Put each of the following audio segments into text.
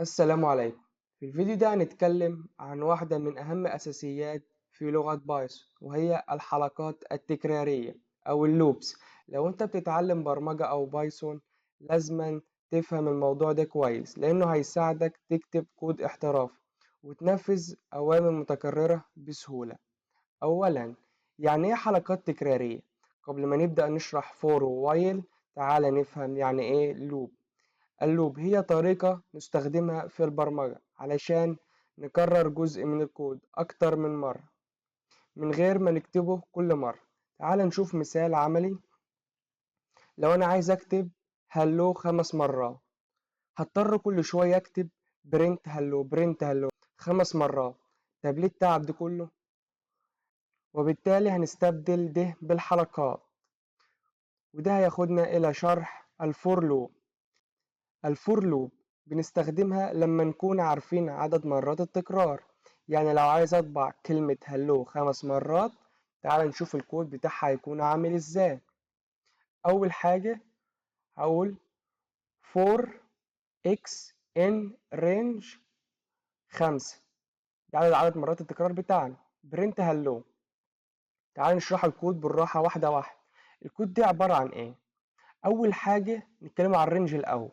السلام عليكم. في الفيديو ده هنتكلم عن واحدة من أهم أساسيات في لغة بايثون، وهي الحلقات التكرارية أو ال loops. لو أنت بتتعلم برمجة أو بايثون لازما تفهم الموضوع ده كويس، لأنه هيساعدك تكتب كود احترافي وتنفذ أوامر متكررة بسهولة. أولا، يعني إيه حلقات تكرارية؟ قبل ما نبدأ نشرح for و while، تعال نفهم يعني إيه loop. ال loop هي طريقة نستخدمها في البرمجة علشان نكرر جزء من الكود أكتر من مرة من غير ما نكتبه كل مرة. تعال نشوف مثال عملي. لو أنا عايز أكتب hello 5 مرات، هضطر كل شوية أكتب print hello print hello 5 مرات. طب ليه التعب ده كله؟ وبالتالي هنستبدل ده بالحلقات، وده هياخدنا إلى شرح ال for loop. ال for loop بنستخدمها لما نكون عارفين عدد مرات التكرار. يعني لو عايز أطبع كلمة hello 5 مرات، تعال نشوف الكود بتاعها هيكون عامل إزاي. أول حاجة هقول for x in range 5، ده عدد مرات التكرار بتاعنا، print hello. تعال نشرح الكود بالراحة واحدة واحدة. الكود ده عبارة عن إيه؟ أول حاجة نتكلم عن ال range الأول.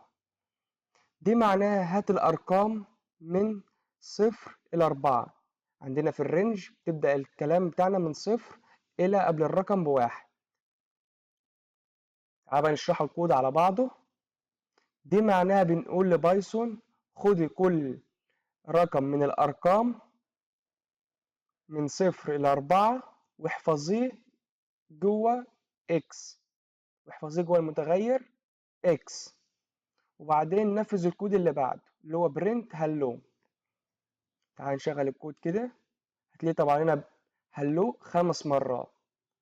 دي معناها هات الأرقام من 0 إلى 4. عندنا في ال range بتبدأ الكلام بتاعنا من 0 إلى قبل الرقم ب1. تعال بقى نشرح الكود على بعضه. دي معناها بنقول لبايثون خدي كل رقم من الأرقام من 0 إلى 4 واحفظيه جوه X، واحفظيه جوه المتغير X، وبعدين نفذ الكود اللي بعده اللي هو print hello. تعال نشغل الكود كده، هتلاقي طبعا هنا hello 5 مرات،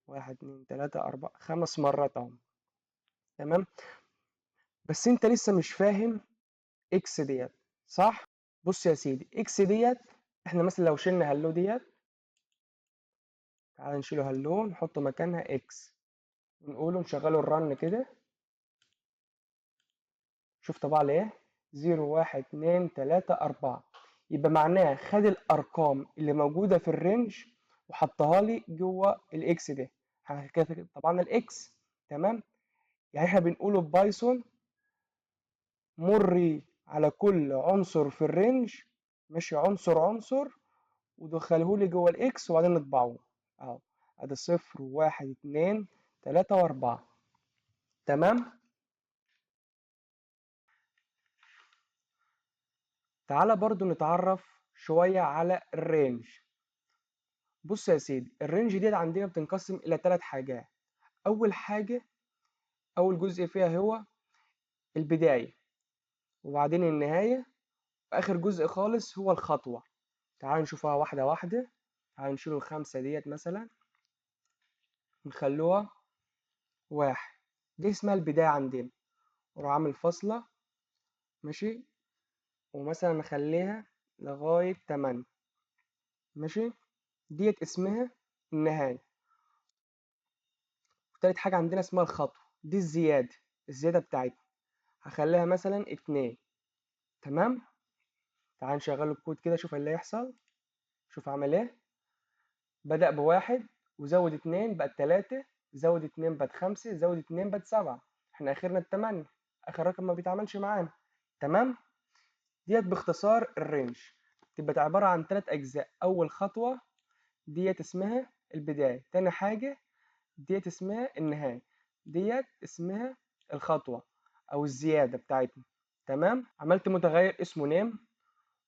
1 2 3 4، 5 مرات اهو. تمام، بس انت لسه مش فاهم X ديت صح؟ بص يا سيدي، X ديت احنا مثلا لو شلنا hello ديت، تعال نشيله hello نحط مكانها X ونقوله نشغله ال run كده. شوف طبع لي ايه؟ 0 1 2 3 4. يبقى معناه خد الارقام اللي موجوده في ال range وحطها لي جوه ال X ده. كده طبعا ال X. تمام، يعني احنا بنقوله ببايثون مري على كل عنصر في ال range، ماشي عنصر عنصر، ودخله لي جوه ال X وبعدين نطبعه اهو. ادي 0 1 2 3 و4. تمام، تعالى برضو نتعرف شوية على ال range. بص يا سيدي، ال range ديت عندنا بتنقسم إلى 3 حاجات. أول حاجة، أول جزء فيها هو البداية، وبعدين النهاية، وآخر جزء خالص هو الخطوة. تعالى نشوفها واحدة واحدة. تعالى نشيل ال5 ديت مثلا نخلوها 1، دي اسمها البداية عندنا، وأروح عامل فاصلة ماشي، ومثلا نخليها لغاية 8 ماشي، ديت اسمها النهاية. تالت حاجة عندنا اسمها الخطوة، دي الزيادة، الزيادة بتاعتنا هخليها مثلا 2. تمام، تعال نشغل الكود كده شوف اللي هيحصل. شوف عمل ايه، بدأ ب1 وزود 2 بقت 3، زود 2 بقت 5، زود 2 بقت 7. احنا اخرنا ال8، اخر رقم ما بيتعملش معانا. تمام، ديت باختصار ال range تبقى عبارة عن 3 أجزاء. أول خطوة ديت اسمها البداية، تاني حاجة ديت اسمها النهاية، ديت اسمها الخطوة أو الزيادة بتاعتنا. تمام، عملت متغير اسمه name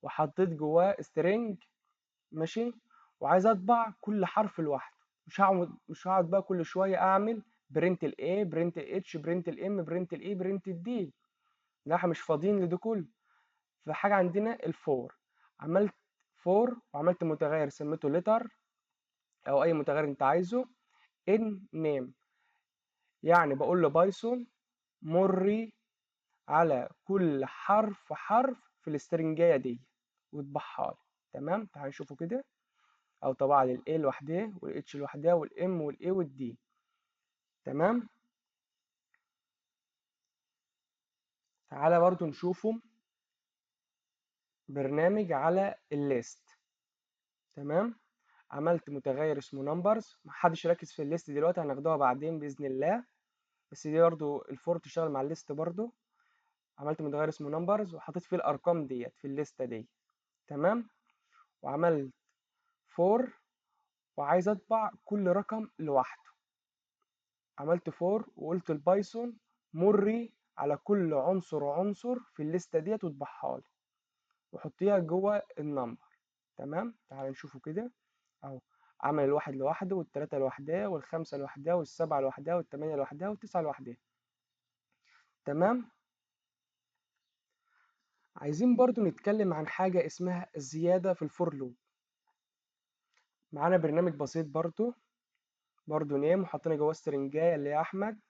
وحطيت جواه string ماشي، وعايز أطبع كل حرف لوحده، مش هقعد بقى كل شوية أعمل print ال A print ال H print ال M print ال E print ال D، لا احنا مش فاضيين لده كله. فحاجة عندنا ال for، عملت for وعملت متغير سميته letter أو أي متغير أنت عايزه in name، يعني بقول لبايثون مري على كل حرف حرف في ال string اية دي واطبعها لي. تمام، تعال نشوفه كده. أو طبع لي ال A لوحدها وال H لوحدها وال M وال E وال D. تمام، تعالى برضو نشوفه. برنامج على ال list. تمام، عملت متغير اسمه numbers، محدش يركز في ال list دلوقتي، هناخدوها بعدين بإذن الله، بس دي برضو ال for تشتغل مع ال list برضو. عملت متغير اسمه numbers وحطيت فيه الأرقام ديت في ال list دي. تمام، وعملت for وعايز أطبع كل رقم لوحده. عملت for وقلت ال Python مري على كل عنصر عنصر في ال list ديت واطبعها لي وحطيها جوه ال number. تمام، تعال نشوفه كده اهو، عمل الواحد لوحده والتلاتة لوحدها والخمسة لوحدها والسبعة لوحدها والتمانية لوحدها والتسعة لوحدها. تمام، عايزين برضو نتكلم عن حاجة اسمها الزيادة في ال for loop. معانا برنامج بسيط برضو name، وحطينا جواه string اية اللي هي احمد.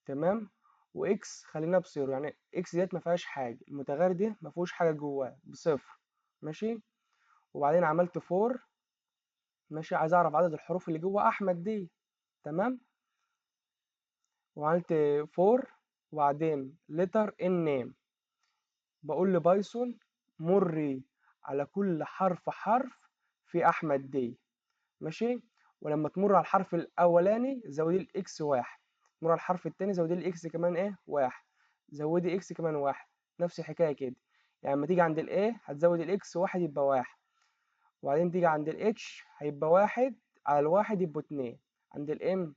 تمام، و x خليناه ب zero، يعني x ديت ما فيهاش حاجة، المتغير ده ما فيهوش حاجة جواه بصفر. ماشي، وبعدين عملت for، ماشي، عايز اعرف عدد الحروف اللي جوه احمد دي. تمام، وعملت for وبعدين letter in name، بقول ل Python مري على كل حرف حرف في احمد دي. ماشي، ولما تمر على الحرف الاولاني زودي ال x واحد، تمر على الحرف التاني زودي ال x كمان ايه واحد، زودي x كمان واحد، نفس الحكايه كده. يعني لما تيجي عند ال A هتزود ال x واحد يبقى واحد، وبعدين تيجي عند ال H هيبقى واحد على الواحد يبقوا اتنين، عند ال M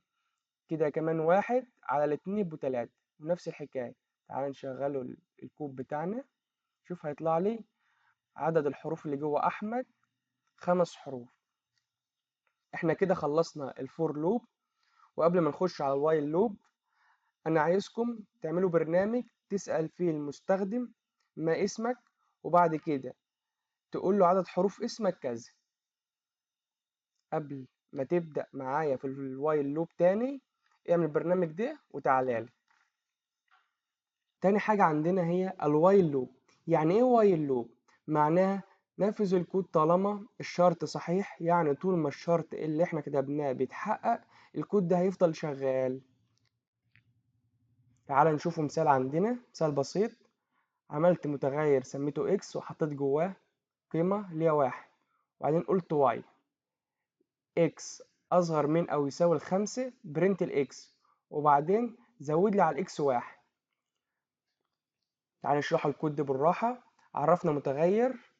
كده كمان واحد على الاتنين يبقوا تلاتة، ونفس الحكاية. تعال نشغله الكود بتاعنا، شوف هيطلع لي عدد الحروف اللي جوه أحمد 5 حروف. احنا كده خلصنا ال for loop، وقبل ما نخش على ال while loop أنا عايزكم تعملوا برنامج تسأل فيه المستخدم ما اسمك، وبعد كده تقول له عدد حروف اسمك كذا. قبل ما تبدأ معايا في ال while loop تاني اعمل البرنامج ده وتعالى لي. تاني حاجة عندنا هي ال while loop. يعني ايه while loop؟ معناها نفذ الكود طالما الشرط صحيح، يعني طول ما الشرط اللي احنا كتبناه بيتحقق الكود ده هيفضل شغال. تعال نشوفه مثال عندنا، مثال بسيط. عملت متغير سميته x وحطيت جواه قيمة اللي هي 1، وبعدين قلت while x أصغر من أو يساوي 5 print ال x، وبعدين زود لي على ال x 1. تعال نشرح الكود ده بالراحة. عرفنا متغير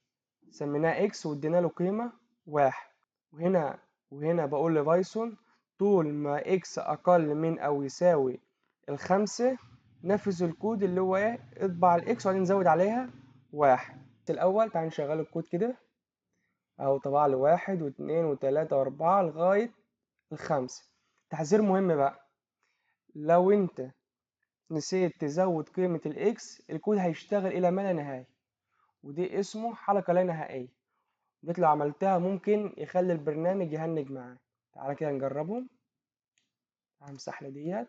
سميناه x وادينا له قيمة 1، وهنا بقول ل Python طول ما x أقل من أو يساوي 5 نفذ الكود اللي هو ايه، اطبع ال x وبعدين زود عليها 1. الأول تعال نشغل الكود كده أهو، طبع لي 1 و2 و3 و4 لغاية 5. تحذير مهم بقى، لو أنت نسيت تزود قيمة ال x الكود هيشتغل إلى ما لا نهاية، ودي اسمه حلقة لا نهائية. دي لو عملتها ممكن يخلي البرنامج يهنج معاك. تعالى كده نجربه. همسح لي ديت.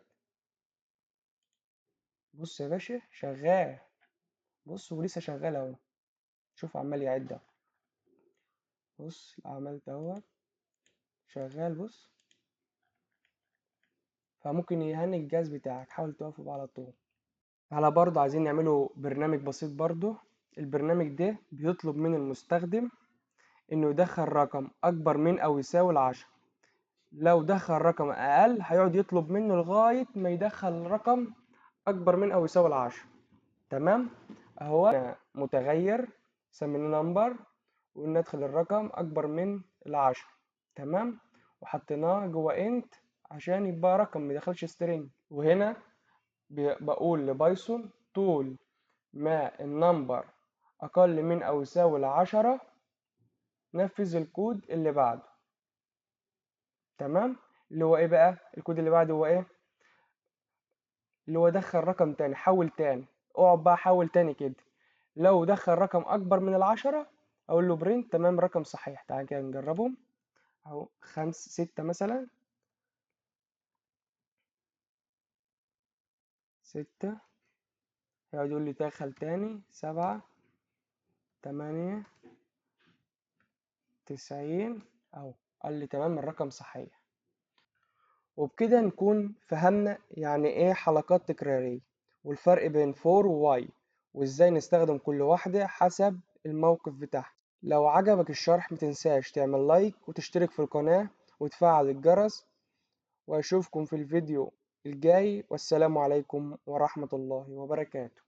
بص يا باشا شغال، بص ولسه شغال اهو، شوف عمال يعد اهو. بص عملت اهو شغال، بص. فممكن يهنج الجهاز بتاعك، حاول توقفه على طول. على برضه عايزين نعمله برنامج بسيط برضه. البرنامج ده بيطلب من المستخدم انه يدخل رقم اكبر من او يساوي 10. لو دخل رقم اقل هيقعد يطلب منه لغاية ما يدخل رقم اكبر من او يساوي 10. تمام، اهو متغير سميناه number وندخل الرقم اكبر من 10. تمام، وحطيناه جوه int عشان يبقى رقم ما يدخلش string. وهنا بقول ل Python طول ما ال number اقل من او يساوي 10 نفذ الكود اللي بعده. تمام، اللي هو ايه بقى الكود اللي بعده؟ هو ايه اللي هو دخل رقم تاني، حول تاني، اقعد بقى حول تاني كده. لو دخل رقم اكبر من 10 اقول له print تمام رقم صحيح. تعال كده نجربهم اهو، 5 6 مثلا، 6، هيقعد يقول لي دخل تاني، 7 8 90 اهو، قال لي تمام الرقم صحيح. وبكده نكون فهمنا يعني ايه حلقات تكرارية والفرق بين for و while وازاي نستخدم كل واحدة حسب الموقف بتاعها. لو عجبك الشرح متنساش تعمل like وتشترك في القناة وتفعل الجرس، وأشوفكم في الفيديو الجاي، والسلام عليكم ورحمة الله وبركاته.